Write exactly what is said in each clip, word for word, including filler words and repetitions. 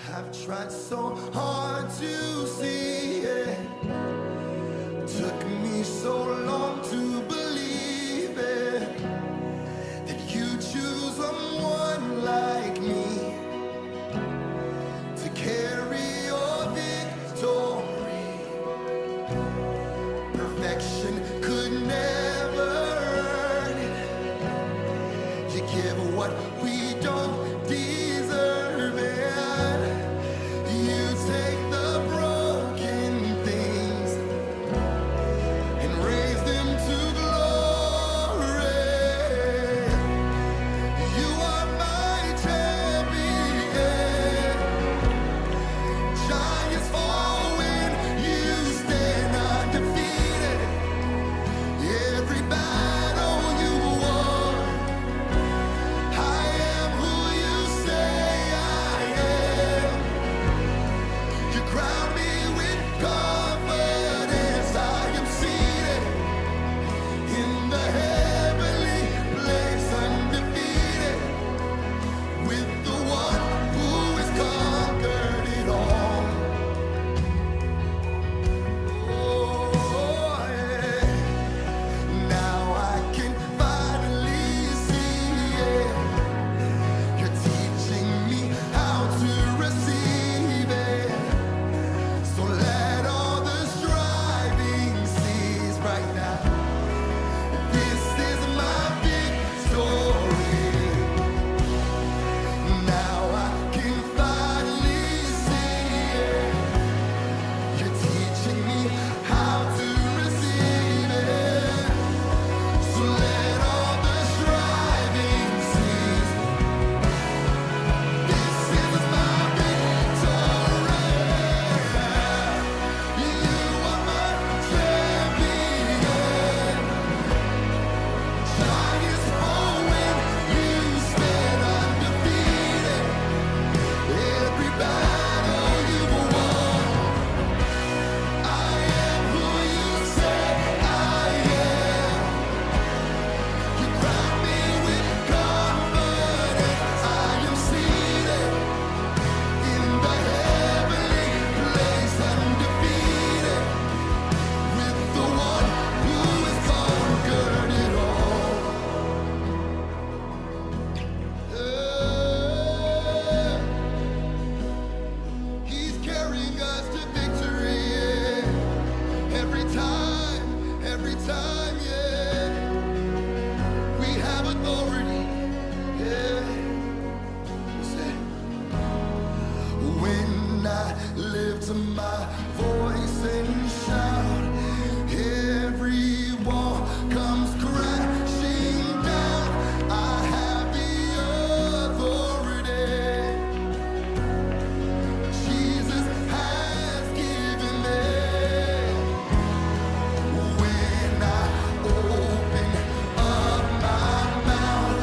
I've tried so hard to see it. Took me so long to believe it. That you choose someone like me to carry your victory. Perfection could never earn it. You give what we don't deserve it. You take the broken things and raise them to glory. You are my champion. Giants fall when you stand undefeated. Every battle you won. I am who you say I am. You crown me with confidence. I am seated in the heavenly place, undefeated, with the one who has conquered it all. Oh, yeah. Now I can finally see it. You're teaching me how to receive it. So let all the striving cease right now. This is my victory. Now I can finally see it. You're teaching me how to receive it. So let all the striving cease. This is my victory. You are my champion. Giants fall when you stand undefeated. Every battle you've won. I am who you say I am. You crown me with confidence. I am seated in the heavenly place, undefeated, with the one who has conquered it all. He's carrying us to victory, yeah. Every time, every time, yeah. We have authority, yeah. Say, when I lift my voice and shout, every wall comes crashing down. I have the authority Jesus has given me. When I open up my mouth,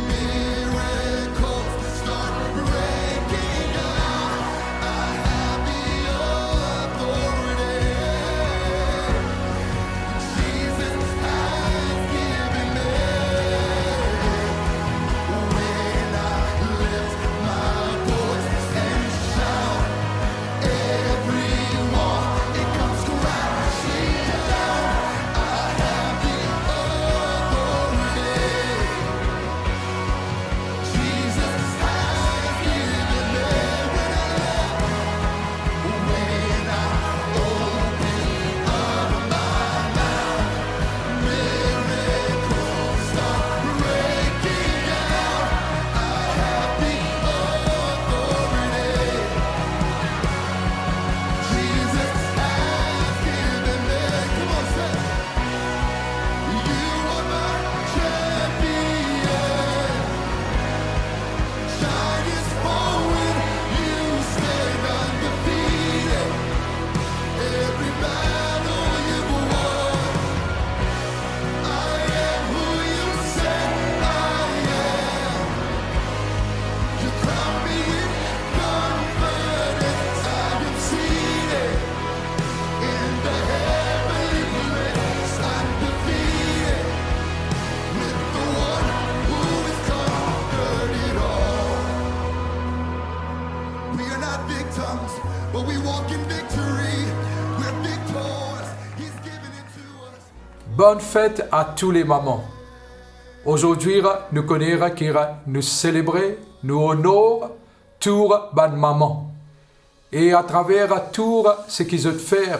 miracles start breaking out. I have the authority. We are not victims, but we walk in victory. We're victors. He's given it to us. Bonne fête à tous les mamans. Ozordi, nou kone ki nou selebre, nou onor tou bann mama. E atraver tou seki zot fer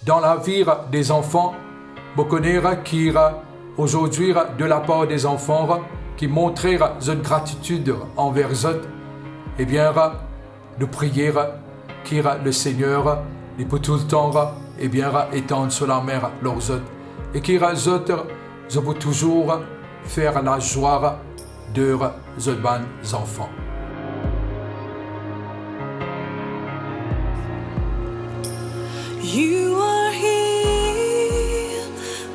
dan lavi de zanfan, mo kone ki ozordi de lapar de zanfan ki montre zot gratitid anver zot, ebien, nou priye ki Lesegner, li pou toultan, ebien, etann so lame lor zot, e ki zot, zot pou touzour fer lazwa de zot bann zanfan. You are here,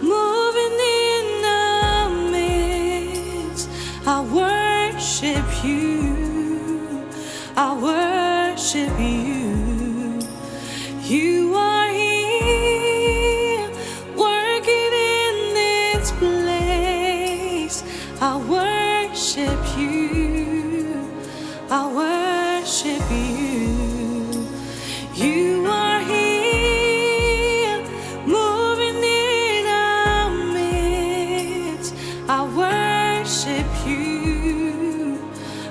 moving in our midst. I worship you. I worship you. You are here, working in this place. I worship you. I worship you. You are here, moving in our midst. I worship you.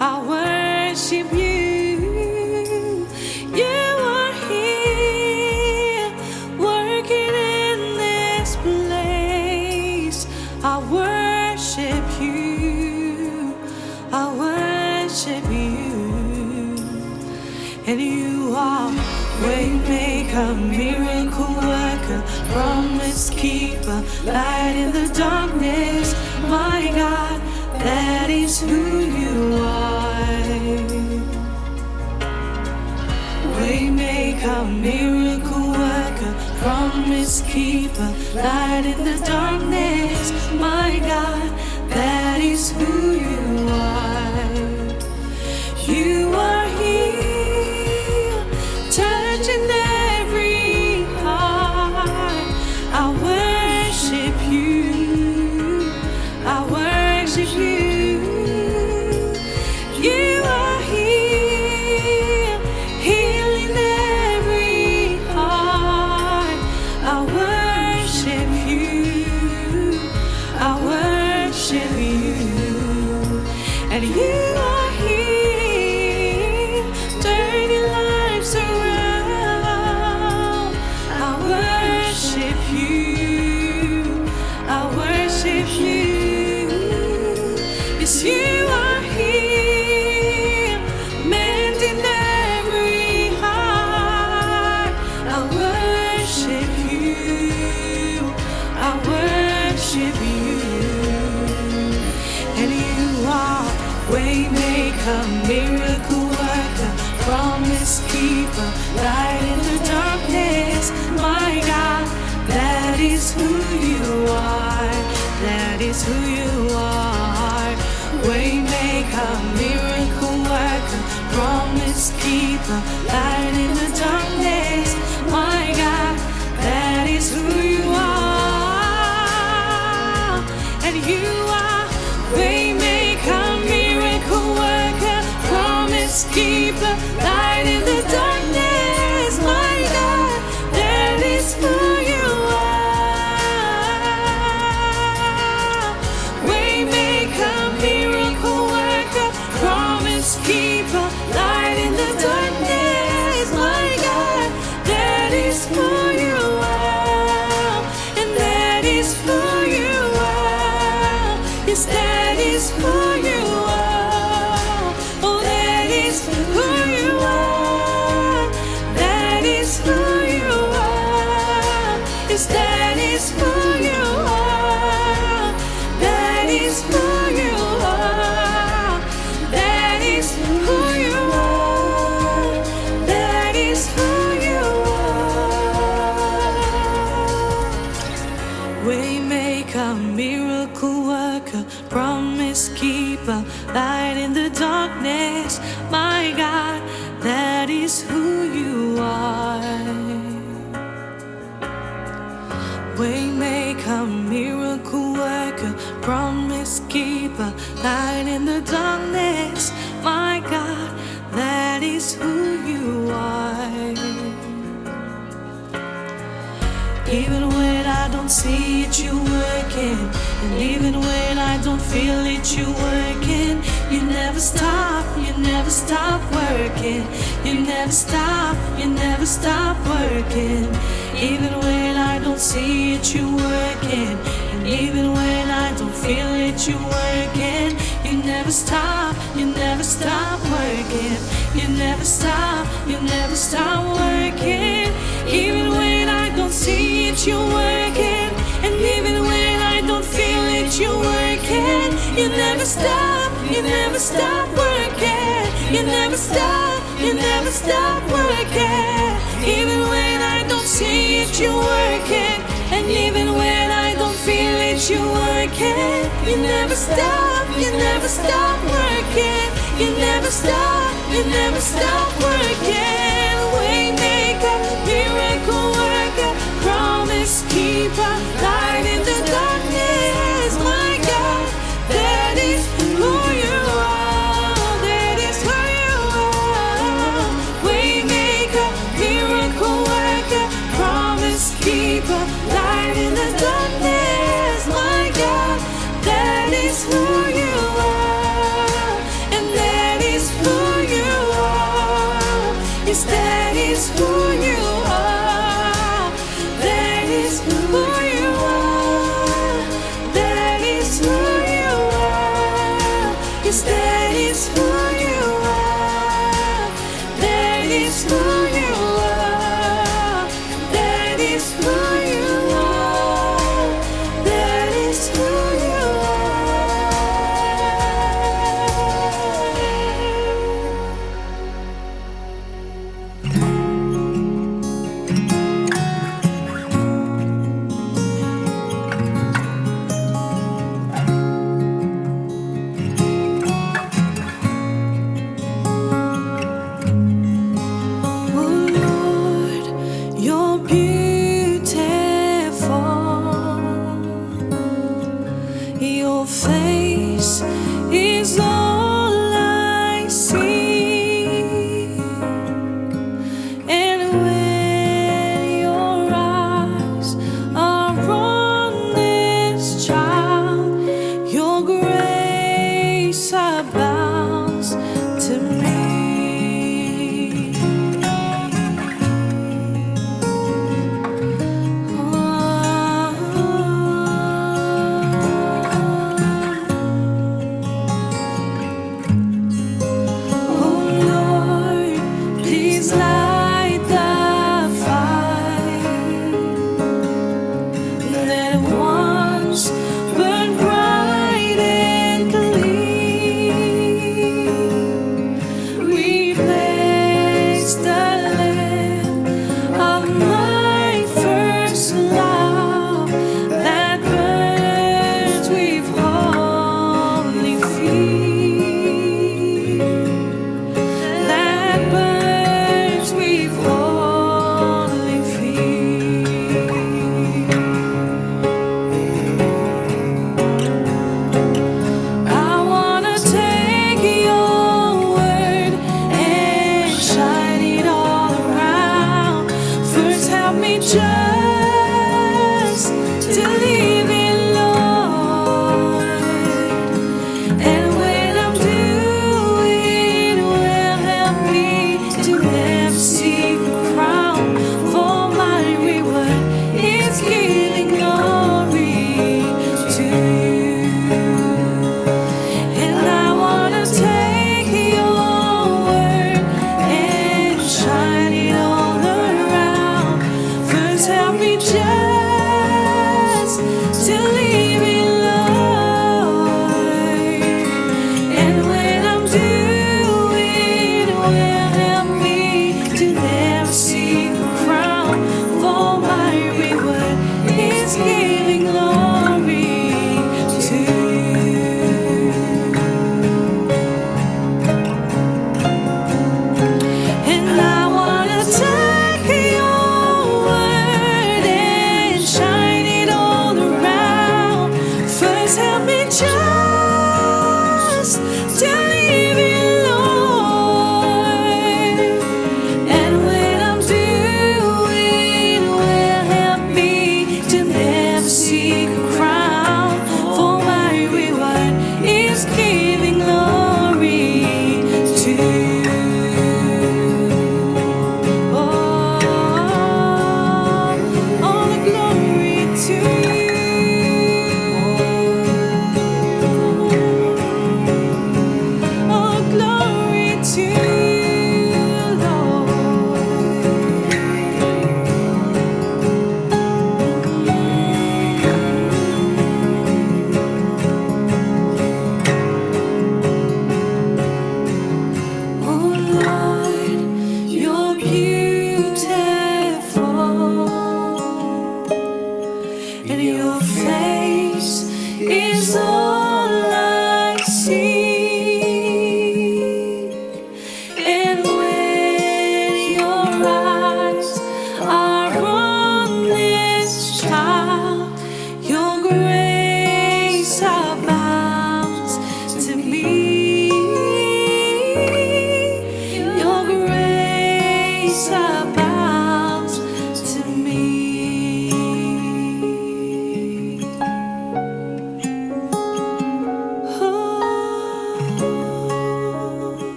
I worship you. You are here, working in this place. I worship you. I worship you. And you are waymaker, miracle worker, promise keeper, light in the darkness. My God, that is who you are. Waymaker, miracle worker, promise keeper, light in the darkness. My God, that is who you are. You are here, touching every heart. I worship you. I worship you. You are here, healing every heart. I worship you. I worship you. And you are here, turning lives around. I worship you. I worship you. Yes, you are here, mending every heart. I worship you. I worship you. And you are waymaker, miracle worker, promise keeper, light in the darkness. My God, that is who you are. That is who you are. Waymaker, miracle worker, promise keeper, light in the darkness. My God, that is who you are. And you are waymaker, miracle worker, promise keeper, light in the darkness. My God, that is who you are. Waymaker, miracle worker, promise keeper, light in the darkness. My God, that is who you are. And that is who you are. Yes, that is who you are. Oh, that is who you are. That is who you are. Yes, that is who you are. That is who you are. That is who you are. That is who you are. Waymaker, miracle worker, promise keeper, light in the darkness. My God, that is who you are. Waymaker, miracle worker, promise keeper, light in the darkness. My God, that is who you are. Even when I don't see it, you're working. And even when I don't feel it, you're working. You never stop, you never stop working. You never stop, you never stop working. Even when I don't see it, you're working. And even when I don't feel it, you're working. You never stop, you never stop working. You never stop, you never stop working. Even when I don't see it, you're working. And even when I don't feel it, you're working. You never stop, you never stop working. You never stop, you never stop working. Even when I don't see it, you're working. And even when I don't feel it, you're working. You never stop, you never stop working. You never stop, you never stop working. Waymaker, miracle worker, promise keeper, light in the darkness, my God. That is who you are. That is who you are. Waymaker, miracle worker, promise keeper, light in the darkness, my God. That is who you are. And that is who you are. Yes, that is who you are. That is who you are. That is who you are. Yes, that is who you are. That is who you are. That is who you are. That is who you are.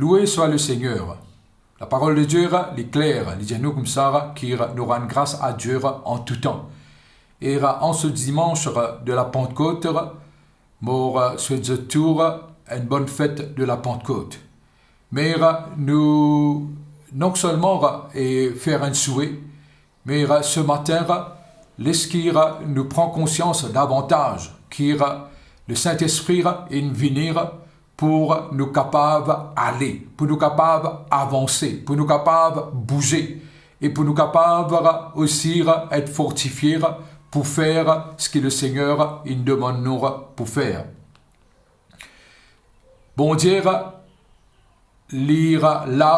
Loué swa Lesegner. Laparol de Die, li kler, li dir nou koumsa ki nou rann gras a Die an tou tan. E an se dimans de la Pantkot, mo swet zot tou enn bonn fet de la Pantkot. Me nou non selman e fer enn soue, me se matin, les ki nou pran konsians davantaz ki Lesintespri inn vini pou nou kapav ale, pou nou kapav avanse, pou nou kapav bouze, e pou nou kapav osi et fortifie pou fer seki Lesegner inn demann nou pou fer. Bondie, li la,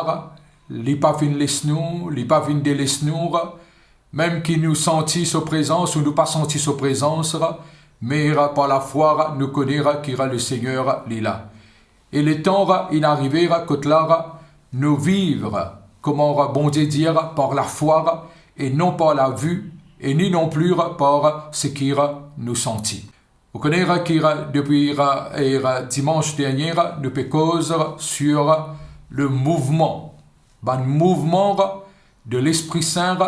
li pa finn les nou, li pa finn deles nou, mem ki nou santi so prezans ou nou pa santi so prezans, me par lafwa nou kone ki Lesegner li la. E letan inn arive kot la, nou viv kouma Bondie dir, par lafwa e non par lavi, e ni non pli par seki nou santi. Ou kone ki depi e dimans dernie nou pe koz sur le mouvman, bann mouvman de Lespri Sin,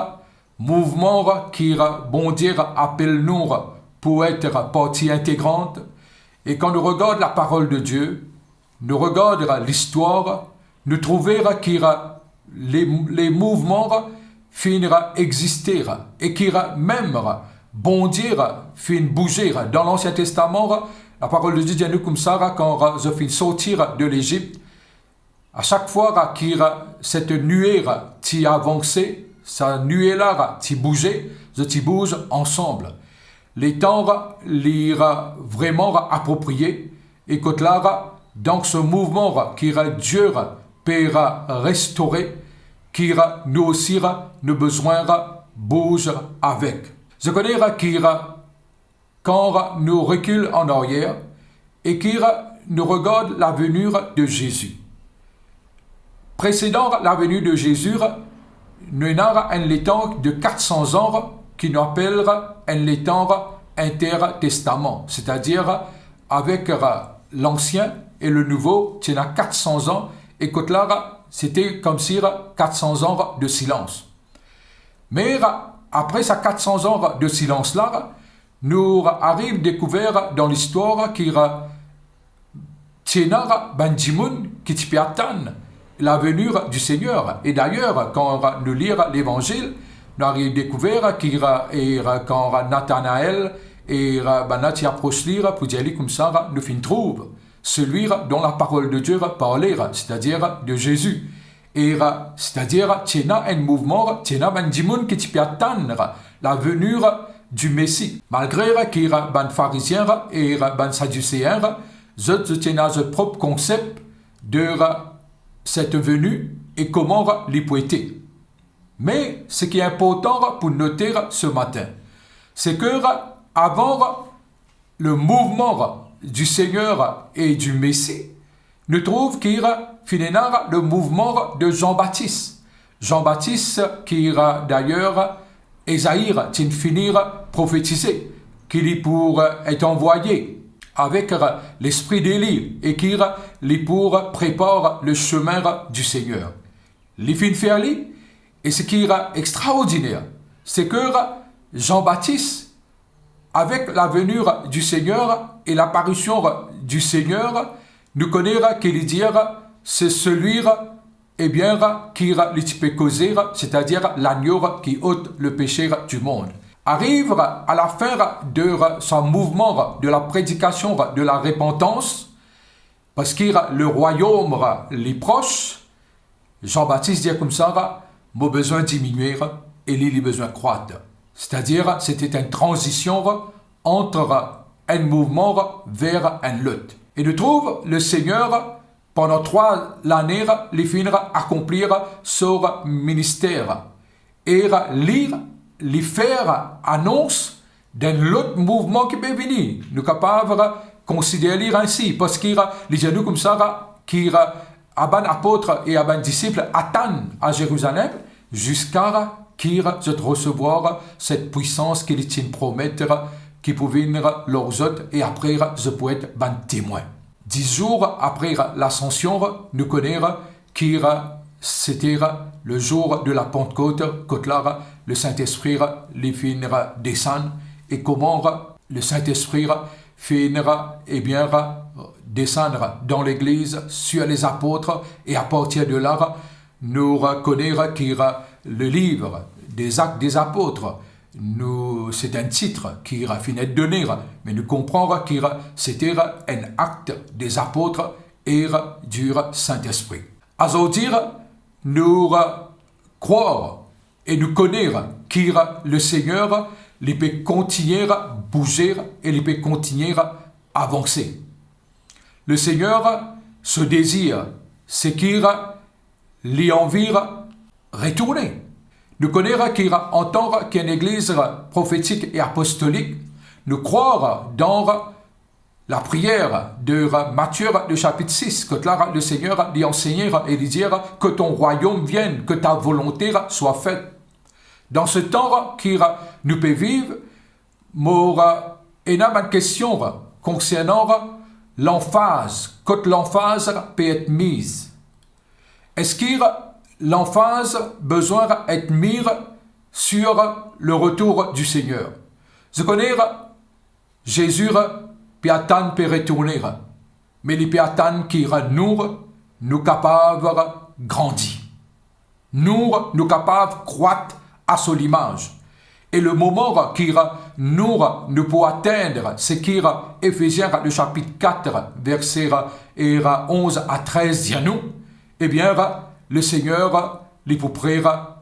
mouvman ki Bondie apel nou pou et parti integrant. E kan nou regard laparol de Die, nou regard listwar, nou trouve ki le, le mouvman finn existe e ki mem Bondie finn bouze. Dan Lansien Testaman, laparol de Die dir nou koumsa, kan zot finn sorti de Lezip, a sak fwa ki set nue ti avanse, sa nue la ti bouze, zot ti bouz ansam. Letan li vreman aproprie, e kot la, dan se mouvman ki Die pe restore, ki nou osi nou bizin bouz avek. Zot kone ki kan nou rekil an aryer e ki nou regard laveni de Zezi. Presedan laveni de Zezi, nou ena enn letan de kat san zan ki nou apel enn letan intertestaman, setadir avek Lansien e le Nouvo, ti ena kat san zan, e kot la, sete koumsi kat san zan de silans. Me apre sa kat san zan de silans la, nou ariv dekouver dan listwar ki ti ena bann dimoun ki ti pe atann laveni di Segner. E dayer, kan nou lir Levanzil, nou ariv dekouver ki, e, kan Natanael e bann la ti apros li pou dir li koumsa, nou finn trouv selwi dont laparol de Die parle, setadir de Zezi. E, setadir, ti ena enn mouvman, ti ena bann dimoun ki ti pe atann laveni di Mesi. Malgre ki bann Farizien e bann Sadiseen, zot, zot ti ena zot prop konsep de set veni e kouma li pou ete. Me seki inportan pou note se matin, se ki avan le mouvman di Segner e di Mesi, nou trouv ki finn ena le mouvman de Zan Batis. Zan Batis ki dayer Ezai ti fini profetize ki li pou et anvoye avek lespri Eli e ki li pou prepar le semin di Segner. Li finn fer li, e seki extraordiner, se ki Zan Batis, avek laveni di Segner e laparision di Segner, nou kone ki li dir, se selwi, ebien, ki li ti pe koze, setadir lagno ki ot le pese di mond. Ariv a lafin de sa mouvman de la predikasion de la repantans, parski le rwayom li pros, Zan Batis dir koumsa, mo bizin diminie e li, li bizin krwat. Setadir, sete enn tranzision ant enn mouvman ver enn lot. E nou trouv le Segner, pandan trwa lane, li finn akonpli so minister. E li, li fer anons d'enn lot mouvman ki pe vini. Nou kapav konsider li ainsi, parski li dir nou koumsa ki a bann apot e a bann disip atann a Zerizalem ziska ki zot resevwar set pwisans ki li ti promet ki pou vinn lor zot, e apre zot pou et bann temwin. Dis zour apre Lasansion, nou kone ki sete le zour de la Pantkot, kot la Lesintespri li finn desann, e kouma Lesintespri finn, ebien, desann dan legliz, sur les apôtres, e apartir de la, nou kone ki leliv Dezak Dezapot, nou, se enn tit ki finn et done, me nou konpran ki sete enn Actes des Apôtres e du Saint-Esprit. Azordi, nou krwar e nou kone ki Lesegner, li pe kontigne bouze e li pe kontigne avanse. Lesegner, so dezir, se ki li anvi retourne. Nou kone ki antan ki enn legliz profetik e apostolik, nou krwar dan lapriyer de Matie, le sapit sis, kot la Lesegner li ansegne e li dir, "Que ton royaume vienne, que ta volonté soit faite." Dan se tan ki nou pe viv, mo ena bann kestion konsernan lanfaz, kot lanfaz pe et miz. Eski lanfaz bizin et mis sur le retour du Seigneur? Zot kone, Zezi pe atann pe retourne, me li pe atann ki nou, nou kapav grandi. Nou, nou kapav krwat a so limaz. E le moman ki nou, nou pou atenn seki Efezien, le sapit kat, verse, e, onz a trez dir nou, ebien, Lesegner, li pou pre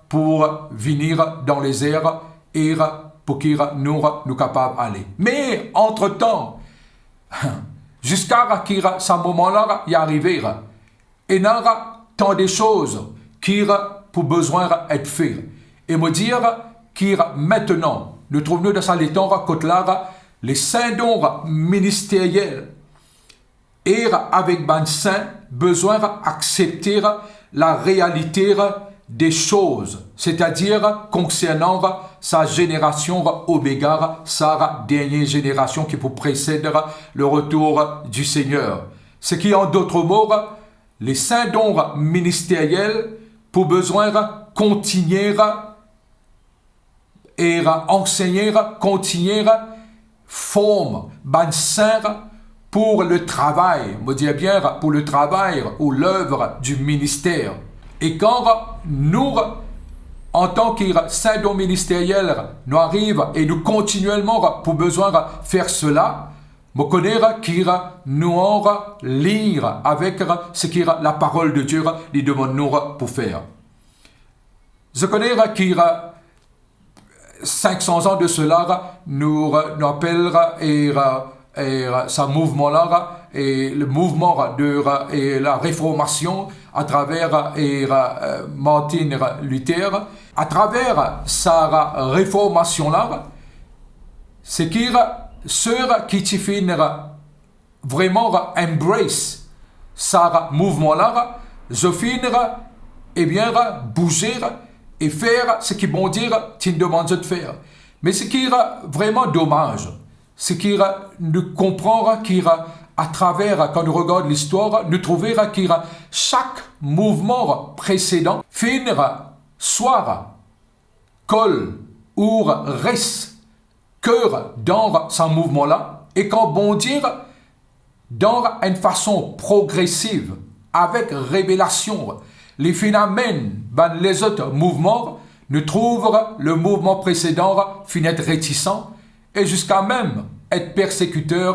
pou vini dan lezer e pou ki nou, nou kapav ale. Me antretan, ziska ki sa moman la li arive, ena tan de soz ki pou bizin et fer. E mo dir ki aster nou trouv nou dan sa letan kot la, le sendon ministeriel e avek bann sin bizin aksepte larealite de soz, setadir konsernan sa zenerasion omega, sa dernie zenerasion ki pou presed le retour du Seigneur. Seki, an dot mo, le sendon ministeriel pou bizin kontigne e ansegne, kontigne form bann sin pou le travay, mo dir bien, pou le travay ou l'œuvre du ministère. E kan nou, antan ki sendon ministeriel, nou ariv e nou kontinyelman pou bizin fer sela, mo kone ki nou anlin avek seki laparol de Die li demann nou pou fer. Zot kone ki sink san an de sela, nou, nou apel, e, e, sa mouvman la, e le mouvman de, e, la reformasion atraver, e, Martin Luther. Atraver sa reformasion la, seki seki ti finn vreman embrace sa mouvman la, zot finn, ebien, bouze e fer seki Bondie ti demann zot fer. Me seki vreman domaz, seki nou konpran ki atraver, kan nou regard listwar, nou trouve ki sak mouvman presedan finn swa kol ou res ker dan sa mouvman la, e kan Bondie, dan enn fason progresiv, avek revelasion, li finn amenn bann lezot mouvman, nou trouv le mouvman presedan finn et retisan e ziska mem et persekiter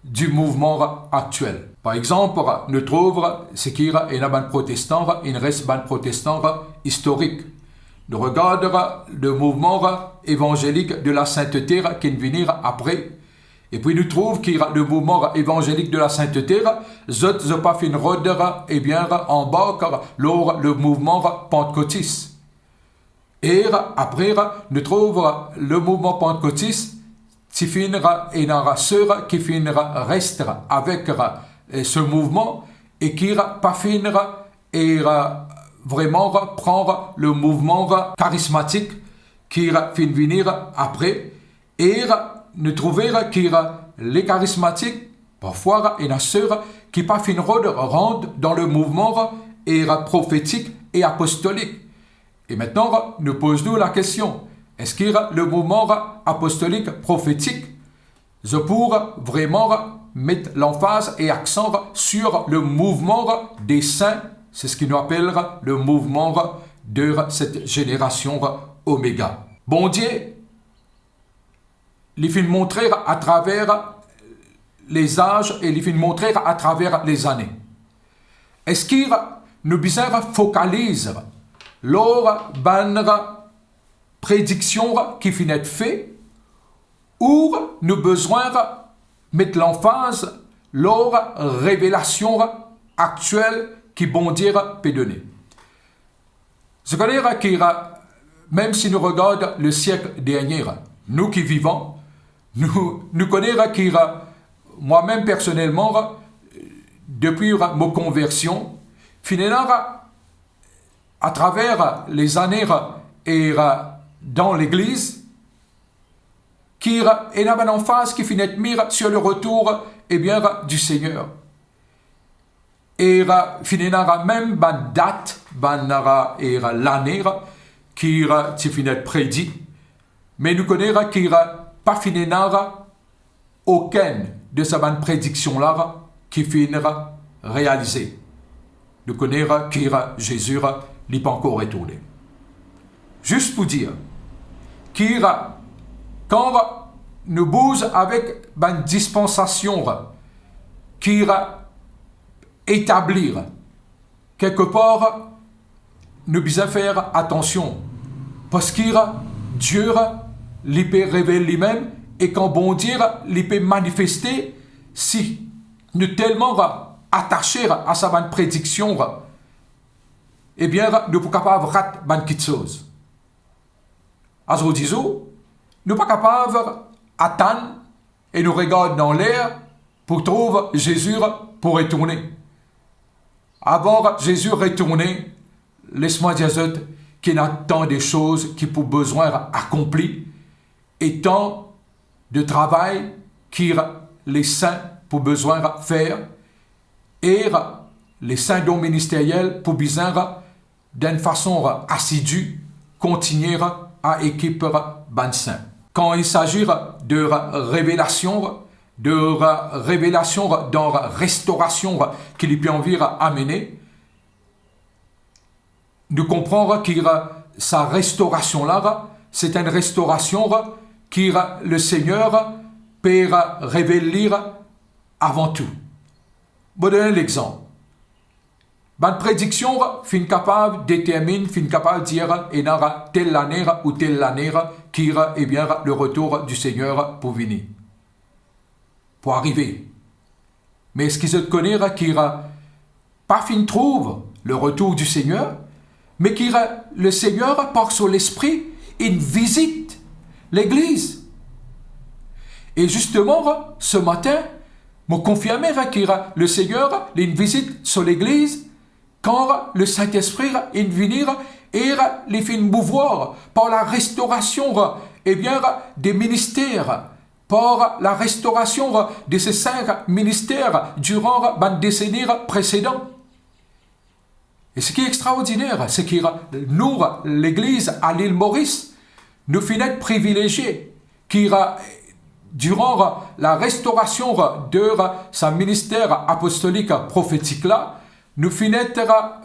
di mouvman aktiel. Par exanp, nou trouv seki ena bann protestan, inn res bann protestan istorik. Nou regard le mouvman evanzelik de la sintete ki inn vini apre. Epi nou trouv ki le mouvman evanzelik de la sintete, zot, zot pa finn rod, ebien, anbark lor le mouvman pantkotis. E apre, nou trouv le mouvman pantkotis ti finn ena seki finn res avek, e, se mouvman e ki pa finn, e, vreman pran le mouvman karismatik ki finn vini apre. E nou trouve ki le karismatik, parfwa ena seki pa finn rod rant dan le mouvman e profetik e apostolik. E aster nou poz nou lakestion, eski le mouvman apostolik profetik, zot pou vreman met lanfaz e aksan sur le mouvman de sin, se seki nou apel le mouvman de set zenerasion Omega. Bondie, li finn montre atraver lezaz e li finn montre atraver lezane. Eski nou bizin fokaliz lor bann prediksion ki finn et fe, ou nou bizin met lanfaz lor revelasion aktiel ki Bondie pe done? Zot kone ki, mem si nou regard le siek dernie, nou ki vivan, nou, nou kone ki, mwa mem personelman, depi mo konversion, finn ena atraver lezane e dan legliz, ki ena bann lanfaz ki finn et mis sur le retour, ebien, du Seigneur. E finn ena mem bann dat, bann, e lane ki ti finn et predi, me nou kone ki pa finn ena okenn de sa bann prediksion la ki finn realize. Nou kone ki Zezi li pa ankor retourne. Zis pou dir ki kan nou bouz avek bann dispansasion ki etabli, kelkepar nou bizin fer atansion, parski Die li pe revel limem, e kan Bondie li pe manifeste, si nou telman atase a sa bann prediksion, ebien, nou pou kapav rat bann kiksoz. Azordi zour, nou pa kapav atann e nou regard dan ler pou trouv Zezi pou retourne. Avan Zezi retourne, les mwa dir zot ki ena tan de soz ki pou bizin akonpli, e tan de travay ki lesin pou bizin fer, e lesin don ministeriel pou bizin dan enn fason asidi kontigne a ekip bann sin. Kan il s'agit de revelasion, de revelasion dan restorasion ki li pe anvi amene, nou konpran ki sa restorasion la, se enn restorasion ki le Seigneur pe revel li avan tou. Mo donn enn lexanp. Bann prediksion finn kapav determinn, finn kapav dir ena tel lane ou tel lane ki, ebien, le retour du Seigneur pou vini, pou arive. Me eski zot kone ki pa finn trouv le retour du Seigneur, me ki le Seigneur, par so Lespri, inn vizit legliz? E zisteman, se matin, mo konfirme ki le Seigneur, li inn vizit so legliz, kan le Sintespri inn vini e li finn mouvwar par la restorasion, ebien, de minister, par la restorasion de se sink minister diran bann deseni presedan. E seki extraordiner, se ki nou, legliz a Lil Moris, nou finn et privilezie ki, diran la restorasion de sa minister apostolik profetik la, nou finn et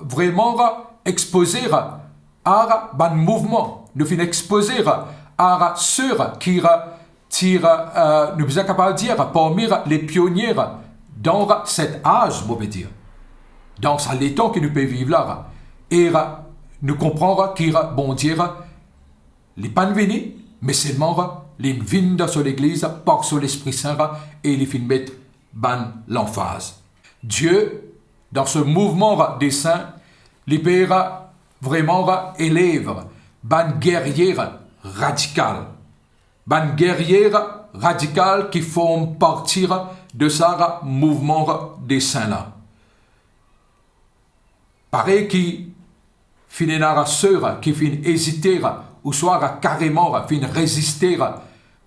vreman expoze a bann mouvman, nou finn expoze a se ki ti, eh, nou bizin kapav dir, parmi le pionie dan set az, mo pe dir, dan sa letan ki nou pe viv la, e nou konpran ki Bondie, li pa'nn vini, me selman li vinn dan so legliz par so Lespri Sin e li finn met bann lanfaz. Die, dan se mouvman de sin, li pe vreman elev bann gerye radikal. Bann gerye radikal ki form parti de sa mouvman de sin la. Parey ki finn ena se ki finn ezite ouswa kareman finn reziste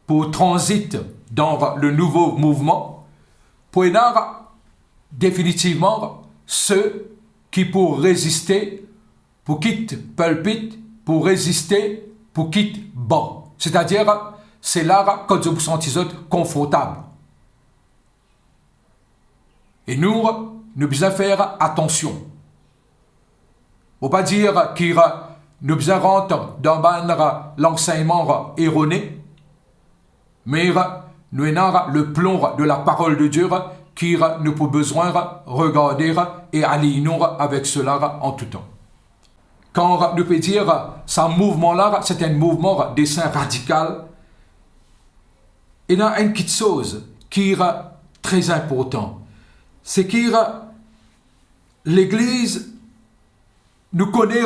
pou tranzit dan le nouvo mouvman, pou ena definitivman se ki pou reziste, pou kit pilpit, pou reziste, pou kit ban. Setadir, se la kot zot pou santi zot konfortab. E nou, nou bizin fer atansion. Mo pa dir ki nou bizin rant dan bann lansegnman erone, me nou ena le plan de la parole de Dieu ki nou pou bizin regarde e aliy nou avek sela an tou tan. Kan nou pe dir sa mouvman la, se enn mouvman de sin radikal, ena enn kitsoz ki tre inportan. Se ki Legliz, nou kone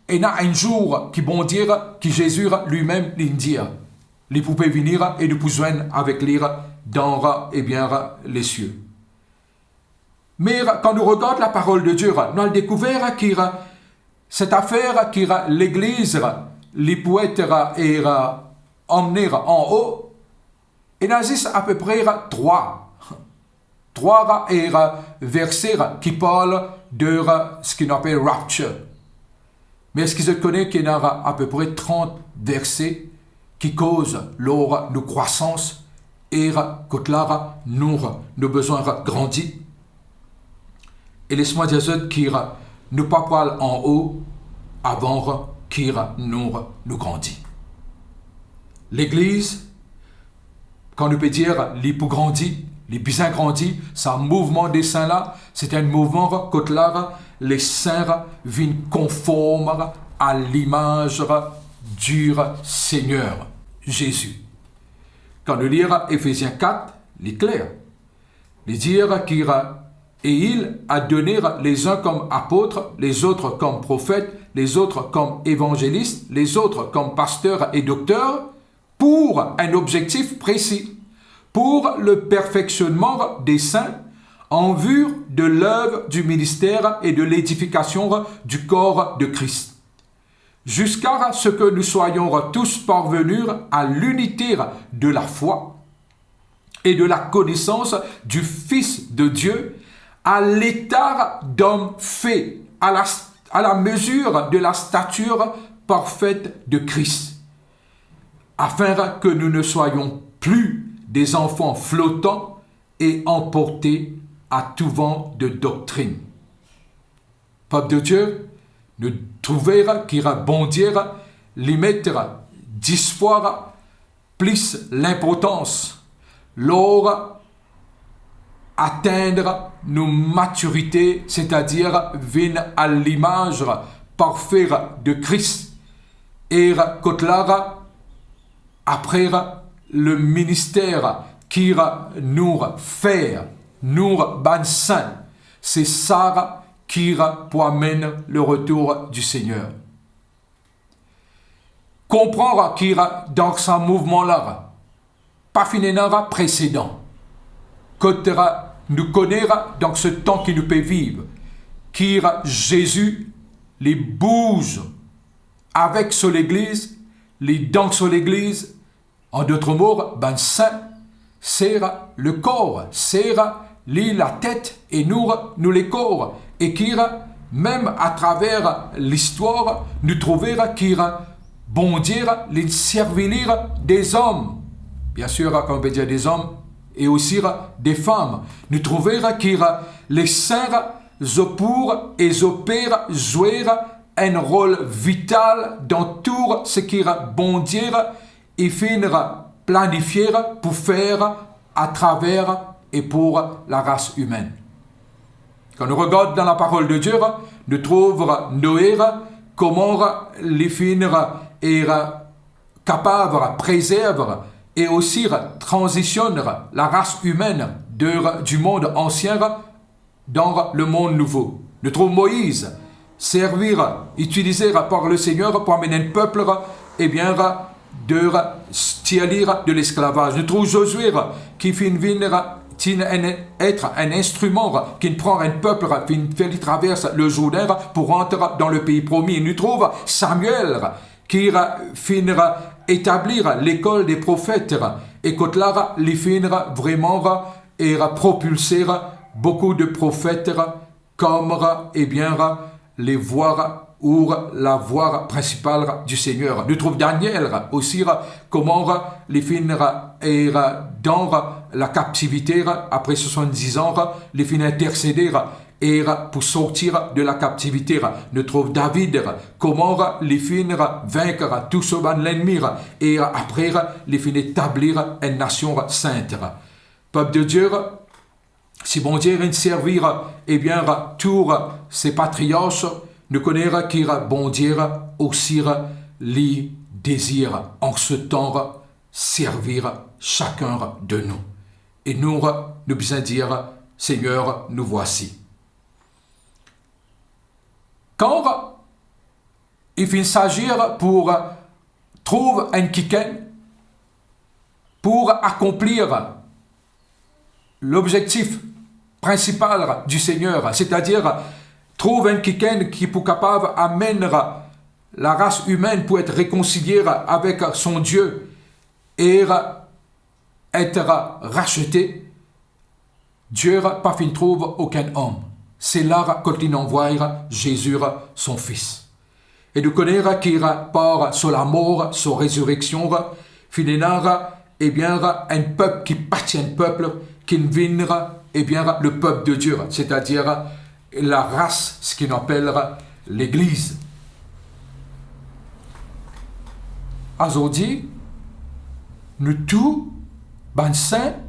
ena enn zour ki Bondie, ki Zezi limem li dir, li pou pe vini e nou pou zwenn avek li dan, ebien, lesie. Me kan nou regard la parole de Dieu, nou al dekouver ki set afer ki Legliz li pou et, e, amne anlo, ena zis apepre trwa, trwa, e, verse ki parl de seki nou apel rapture. Me eski zot kone ki ena apepre trant verse ki koz lor nou krwasans e kot la nou, nou bizin grandi? E les mwa dir zot ki nou pa pou al anlo avan ki nou, nou grandi. Legliz, kan nou pe dir li pou grandi, li bizin grandi, sa mouvman de sin la, se enn mouvman kot la lesin vinn konform a limaz di Segner Zezi. Kan nou lir Efezien kat, li kler. Li dir ki, et il a donné les uns comme apôtres, les autres comme prophètes, les autres comme évangélistes, les autres comme pasteurs et docteurs, pour un objectif précis, pour le perfectionnement des saints, en vue de l'œuvre du ministère et de l'édification du corps de Christ, jusqu'à ce que nous soyons tous parvenus à l'unité de la foi et de la connaissance du Fils de Dieu, à l'état d'homme fait, à la, à la mesure de la stature parfaite de Christ, afin que nous ne soyons plus des enfants flottants et emportés à tout vent de doctrine. Pep de Dieu, nou trouve ki Bondie li met dis fwa plis linportans lor atenn nou matirite, setadir vinn a limaz parfe de Kris. E kot la, apre le minister ki nou fer, nou bann sin, se sa ki pou amenn le retour du Seigneur. Konpran ki dan sa mouvman la, pa finn ena presedan. Kot nou kone dan se tan ki nou pe viv, ki Zezi, li bouz avek so Legliz, li dan so Legliz, an dot mo, bann sin, se lekor, se li latet e nou, nou lekor. E ki mem atraver listwar, nou trouve ki Bondie, li servi li dezom. Biensir, kan nou pe dir dezom, e osi dezam. Nou trouve ki lesin, zot pou e zot pe zwe enn rol vital dan tou seki Bondie li finn planifie pou fer atraver e pou laras imenn. Kan nou regard dan la parol de Die, nou trouv Noe, kouma li finn e kapav prezerv e osi tranzisionn laras imenn de, du mond ansien dan lemond nouvo. Nou trouv Moiz servi, itilize par Lesegner pou amenn enn pep, ebien, de, tir li de lesklavaz. Nou trouv Zozie ki finn vinn, ti enn, et enn instriman ki pran enn pep, finn fer li travers Lezourdin pou rant dan lepei promi. Nou trouv Samuel ki finn etabli lekol de profet, e kot la li finn vreman e propilse boukou de profet comme, ebien, les voies ou la voie principale du Seigneur. Nou trouv Daniel osi, kouma li finn, e, dan lakaptivite, apre swasann-diz an, li finn intersede, e, pou sorti de lakaptivite. Nou trouv David, kouma li finn vink tou so bann lennmi, e apre, li finn etabli enn nasion sint. Pep de Die, si Bondie inn servi, ebien, tou se patriark, nou kone ki Bondie osi li dezir an se tan servi sakenn de nou. E nou, nou bizin dir, Seigneur, nous voici. Kan il finn sagir pou trouv enn kikenn pou akonplir lobzektif prinsipal du Seigneur, setadir trouv enn kikenn ki pou kapav amenn laras imenn pou et rekonsiliye avek son Die e et rasete, Die pa finn trouv okenn om. Se la kot linn anvway Zezi, son Fis. E nou kone ki par so lamor, so rezireksion, finn ena, ebien, enn pep ki pa ti enn pep, ki vinn, ebien, le pep de Die, setadir laras, seki nou apel Legliz. Azordi, nou tou, bann sin,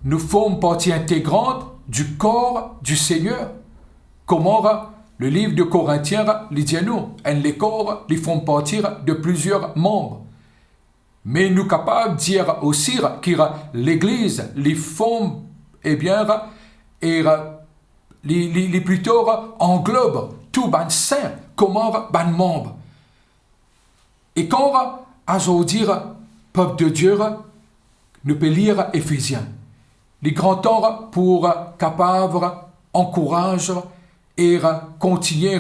nou form parti integrant du corps du Seigneur. Kouma le liv de Korintien li dir nou, enn lekor, li form parti de plizier manb. Me nou kapav dir osi ki Legliz, li form, ebien, e li, li, li plito anglob tou bann sin kouma bann manb. E kan azordi, pep de Die, nou pe lir Efezien, li gran tan pou kapav ankouraz e kontigne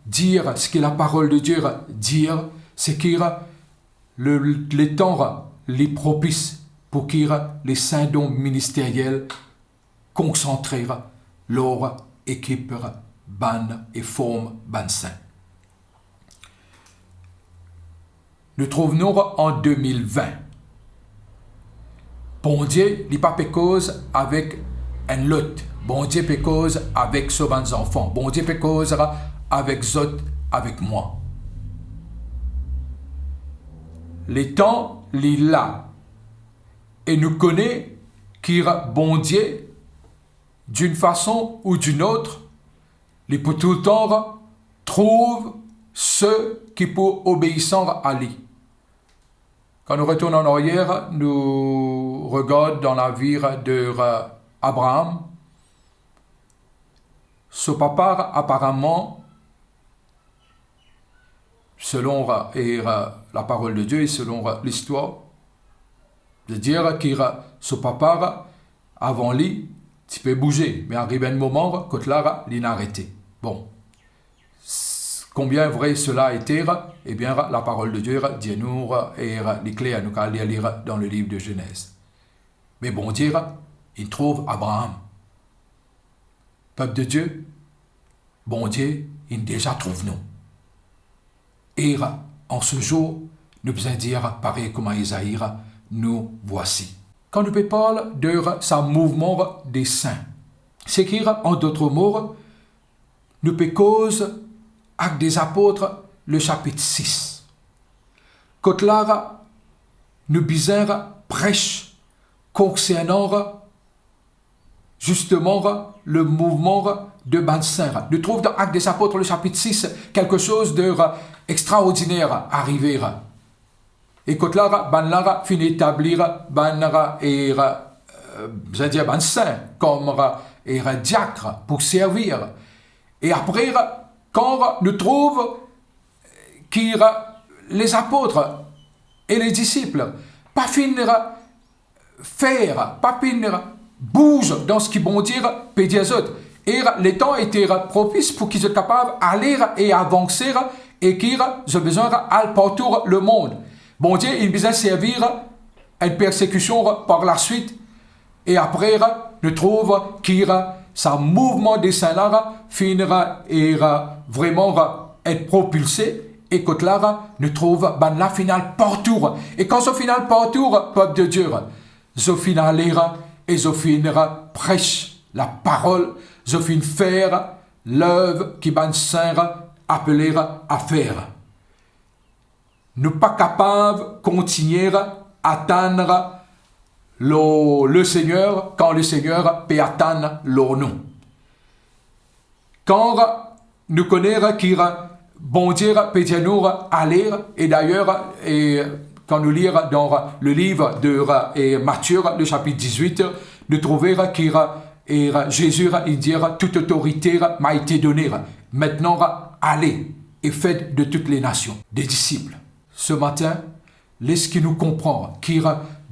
dir seki laparol de Die dir, seki le, letan li propis pou ki le sin don ministeriel konsantre lor ekip bann e form bann sin. Nou trouv nou an de mil vin. Bondie, li pa pe koz avek enn lot. Bondie pe koz avek so bann zanfan. Bondie pe koz avek zot, avek mwa. Letan li la, e nou kone ki Bondie, d'une façon ou d'une autre, li pou toultan trouv seki pou obeisan a li. Kan nou retourn an aryer, nou regard dan lavi de, euh, Abraham. So papa, aparaman, selon, euh, e, euh, laparol de Die e selon, euh, listwar, de dir ki, euh, so papa, avan li, ti pe bouze, me ariv enn moman, kot la, linn arete. Bon, s-, combien vrai cela était, ebien, laparol de Die dir nou, e, li kler, nou kav lir li dan le liv de Zenez. Me Bondie, li trouv Abraham. Pep de Die, Bondie inn deza trouv nou. E an se zour, nou bizin dir parey kouma Ezai, nous voici. Kan nou pe parl de sa mouvman de sin, seki, an dot mo, nou pe koz Actes des Apôtres, le sapit sis. Kot la, nou bizin pres konsernan zisteman le mouvman de bann sin. Nou trouv dan Actes des Apôtres, le sapit sis, kelke soz de, euh, extraordiner arive. E kot la, bann la finn etabli bann, e, euh, bizin dir bann sin, kom, e, diak pou servi. E apre, kan nou trouv ki lezapot e ledisip pa finn fer, pa finn bouz dan seki Bondie pe dir zot. E letan ete propis pou ki zot kapav ale e avanse e ki zot bizin al partou lemond. Bondie inn bizin servi enn persekision par laswit e apre nou trouv ki Sa mouvman de sin la finn, e, vreman et propilse, e kot la nou trouv bannla finn al partou. E kan zot finn al partou, pep de Die, zot finn ale e zot finn pres laparol, zot finn fer lev ki bann sin apele a fer. Nou pa kapav kontigne atann lor Lesegner kan Lesegner pe atann lor nou. Kan nou kone ki Bondie pe dir nou ale, e dayer, e kan nou lir dan le liv de, e, Matie, le sapit dizwit, nou trouve ki, e, Zezi, il dir, toute autorité m'a été donnée. Maintenant, allez et faites de toutes les nations des disciples. Ce matin, les ki nou konpran ki